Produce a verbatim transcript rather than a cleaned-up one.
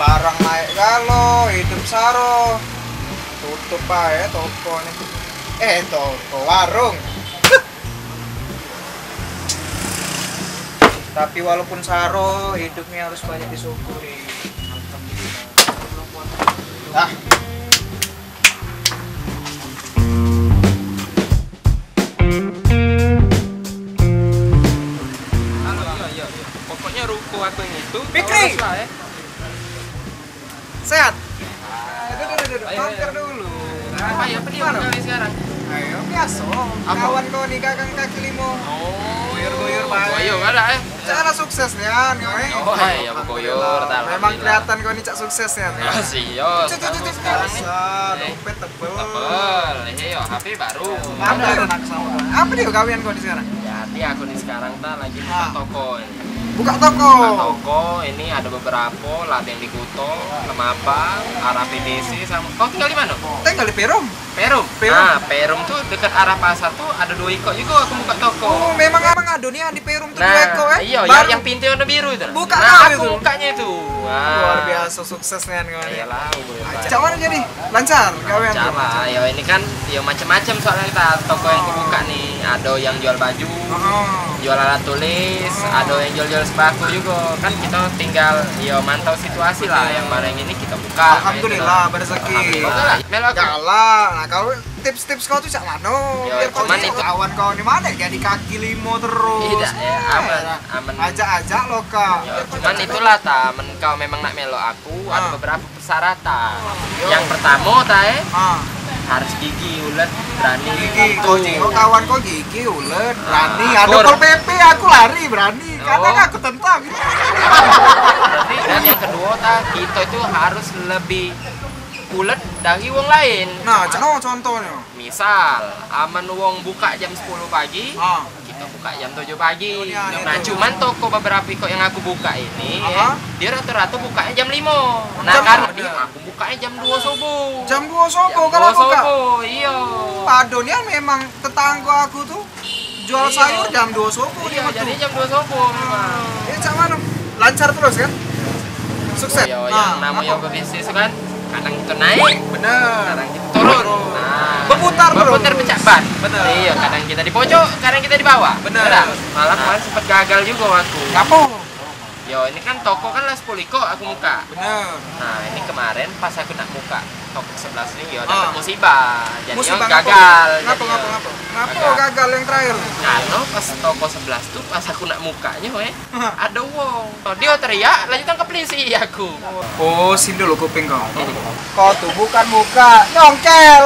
Barang naik galo, hidup saro. Tutup bae toko ni. Eh, toko, warung. Tapi walaupun saro, hidup ni harus banyak disyukuri. Ah. Anu, iya, iya, iya. Pokoknya ruko aku yang itu, Fikri! Tahu lah, eh. Sehat? Aduh, aduh, aduh, aduh. Ayo, mampir ayo. Dulu. Apa ya, apa dia gawe sekarang? Ayo, biasa. Apa? Kawan kau ni, kakang kaki limo. Oh, guyur-guyur bae. Oh, iya, ada, eh. Cara sukses nian, kau ni. Oh, iya, beguyur, alhamdulillah. Memang kelihatan kau ni cak sukses nian. Ah, sih, yo. Cuk, cuk, cuk, cuk. Sekarang ni. Biasa, eh, dompet tebel. Tebel, iya, H P baru. Apa dia nak sama kau? Apa dia gawean kau ni sekarang? Jadi aku ni sekarang ta lagi buka toko ini. Buka toko. Buka toko, ini ada beberapa lah yang di Kuto, Lemabang, arah P T C sama. Kau tinggal di mana? Tinggal di Perum. Perum. Perum. Nah, Perum tuh dekat arah pasar tuh ada dua ikok juga aku buka toko. Oh, memang, memang ada nih yang di Perum tuh dua ikok, eh? Nah, iya, yang, yang pintu warna biru itu. Buka. Nah, aku bukanya itu. Wah. Luar biasa sukses nih, kau nih. Iyalah, boleh. Cak mana jadi? Lancar gawean tuh? Lancar lah. Yo, ini kan, yo, macam-macam soalnya kita toko yang kubuka nih. Ada yang jual baju, jual alat tulis, ada yang jual-jual sembako juga. Kan kita tinggal, yo, mantau situasi lah. Yang mana yang ini kita buka. Alhamdulillah, gitu lah. Berezeki. Alhamdulillah. Melo. Galak. Nah, kalau tips-tips kau tuh cak mano? Yo, biar kau cuman itu kawan kau ni mano jadi kaki limo terus. Tidak, ya, aman, aman. Ajak-ajak lo, Kak. Yo, cuman itulah, ta, men kau memang nak melo aku, ada beberapa persyaratan. Yo. Yang pertama, ta, eh, harus gigi, ulet, berani. Gigi, kau jingok kawan kau gigi, ulet, berani. Nah, ada Pol P P, aku lari, berani. Kadang aku tentang. Berarti, dan yang kedua, ta, kita itu harus lebih ulet dari wong lain. Nah, cak no contohnyo. Misal, amen wong buka jam sepuluh pagi, kita buka jam tujuh pagi. Oh, nian. Nah, itu. Cuman toko beberapa ikok yang aku buka ini, eh, dia rata-rata bukanya jam limo. Nah, jam karena limo. Aku bukanya jam dua subuh. Jam dua subuh. Jam kalau dua buka? Subuh, iya. Padahal memang tetangga aku tuh jual sayur jam dua subuh dia metu. Iya, jadi jam dua subuh memang. Ini cak mano? Lancar terus kan? Sukses. Iya, yang namanya berbisnis kan, kadang kita naik, bener, kadang kita turun. Nah, berputar terus. Berputar pecak ban. Bener. Iya, kadang kita di pojok, kadang kita di bawah. Bener. Bener. Malah kemarin sempat gagal juga aku. Ngapo? Yo, ini kan toko kan lah sepuluh ikok aku muka. Bener. Nah, ini kemarin pas aku nak muka toko sebelah sini, yo, dapat musibah. Jadi, musibah yo, ngapo? Gagal. Ngapo, jadi, ngapo, yo, ngapo? Ngapo gagal. Gagal yang terakhir? Karena pas toko sebelah tu, pas aku nak mukanya, weh, ada wong. Dia teriak, lanjut tangkap polisi aku. Oh, sini dulu kuping kau. Ini. Kau tuh bukan muka, nyongkel.